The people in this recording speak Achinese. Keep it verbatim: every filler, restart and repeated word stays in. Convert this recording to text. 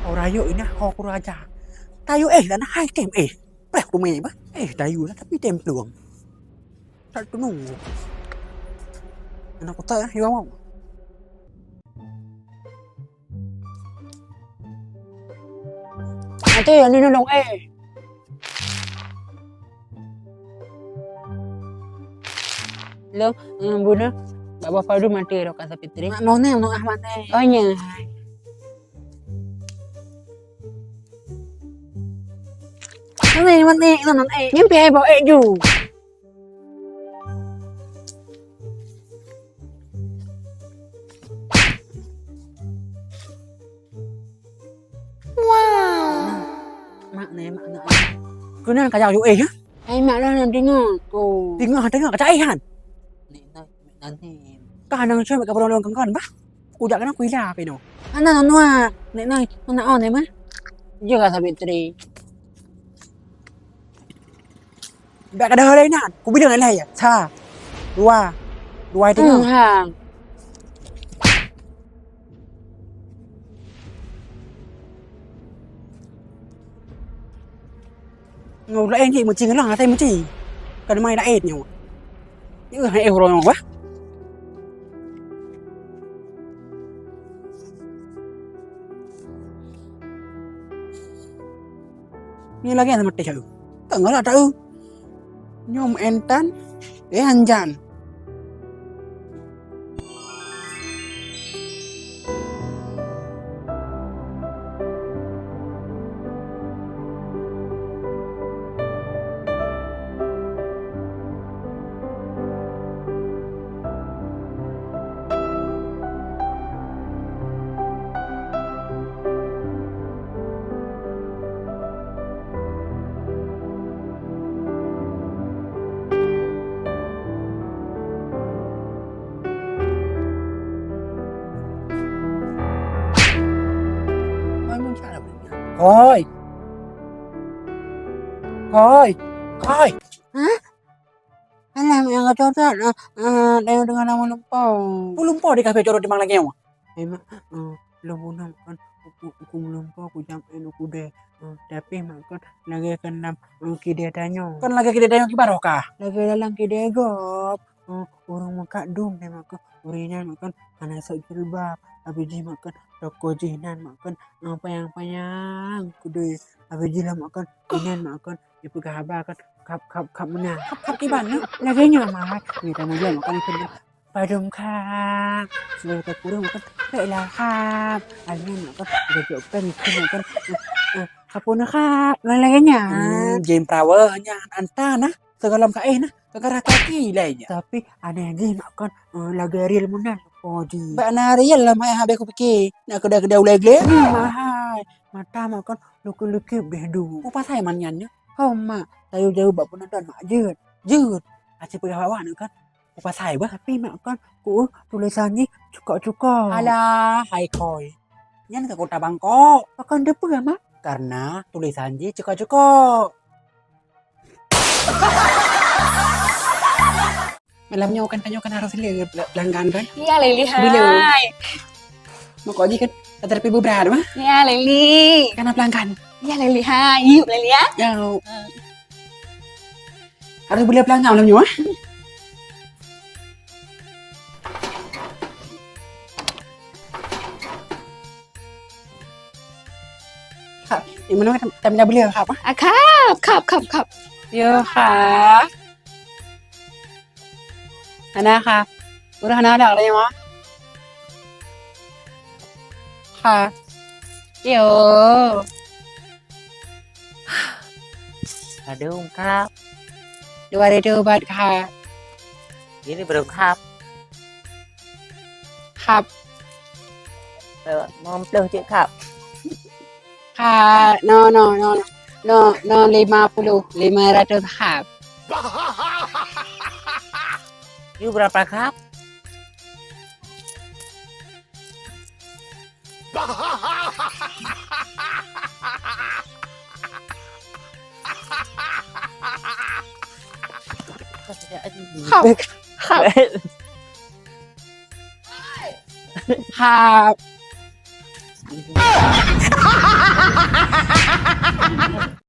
Ho rayeuk inah ho keuraja. Tayue éh lam hai tem éh. Preh kumé bah. Éh tayue lah tapi tem plueng. Tak tunung. Anak kota eh, yo. Nanti yang ni nulung éh. Lo, eh, bunuh. Bak boh padum maté ro ka Sapitri. Mak noneng nong Ahmad neng. Oh nya. Mane mane nonong éh. Nyampe ai bak éh ju. Wah. Mak nè, mak nè. Keunan ka jak yue éh, ya? Ai mak lah nang deungö ko. Deungö, deungö ka cai han. Nek nang, nek nang ni. Ka nang cuy ka beurong-rong kengkon bah. Ku jak keunan ku ila pih noh. Ana nang nuak. Nek nang, nang on emang. Jeuh ka Sapitri. Bèk ka deuh lé nyan. Kubilang lé ya. Sa. Dua. Dua itu. Hmm, ha. Ngon laén cit meuci ngon asai meuci. Kan mai laén nyoe. Nyoe hai uroe nyoe bah. Nyoe lagèe sama teh eu. Ka ngalak ta eu. Nyoe meu'en tan, eh, hanjan. Koi. Koi. Koi. Hah? Alah, nyang ka cocok, eh, eh, dayuh deungon nama lumpo. Peue lumpo di kafe cocok timang lagèe nyoe? Eh, mak, eh, lôn bunoe kan, uku, uku lumpo kujak meu'en u keudè. Eh, tapi mak kan lagèe keunan, eh, keudè tanyoe. Kan lagèe keudè tanyoe kiban barokah. Lagèe dalam keudè gob. Eh, ureueng meukat dum deh mak kan. Ureueng nyan mak kan hana sôk jilbab. Abéh jih mak kan toko jih nan mak kan, eh, panyang-panyang keudè. Abéh jih lah mak kan, inan mak kan. Jipeugah haba kan, khap, khap, khap meunan. Khap, khap kiban nyoe? Lagèe nyoe, Mat. Nyoe tamong lom kan, padum khap. Seulaweuet ka kureueng kan, pèk lah khap. Alèh nyoe kan, geuh pèng kan, eh, eh, khap pun khap. Lagèe nyan. Hmm, jim peurawa nyan, anta nah. Sigohlom ka éh nah, ka garah kaki lé nyan. Tapi aneh jih mak kan, eh, lagèe real meunan. Oh, di. Bak na real lah, mak, habéh kupike. Nak keudè-keudè ulèe glé. Hmm, mahai. Mata mak kan, lukeup-lukeup deh du. Peue pasai man nyan nyoe? Hom, mak, tayue jaweueb bak peunonton, mak, jeuet. Jeuet. Aci peugah awak nyoe kan, peue pasai bah. Tapi, mak, kan, ku, tulésan jih cukok-cukok. Alah, hai koi. Nyan ka kota Bangkok. Pakon teupeue, mak? Karena tulésan jih cukok-cukok. Malam nyoe kan, tanyoe kan harôh le pelanggan kan? Ya, Leli, bila? Hai. Mako jih kan, kata tapi berat mah. Ya, Leli. Kana pelanggan. Ya, Leli, hai. Yuk, Leli, ya. Ya. Harôh bila pelanggan malam nyoe, ah. Khap, di mana tam-, tamila beliau khap, ah? Ah, khap, khap, khap, khap. Yo, khap. Hana khap. Udah hana ada katanya, Mak. Khap. Yo. Aduh, khap. Dua ribu ubat khap. Ini baru khap. Khap. Eh, lima puluh cik khap. Khap. No, no, no, no. No, no, lima puluh. Lima ratus khap. You berapa khap? Khap. Khap. Khap.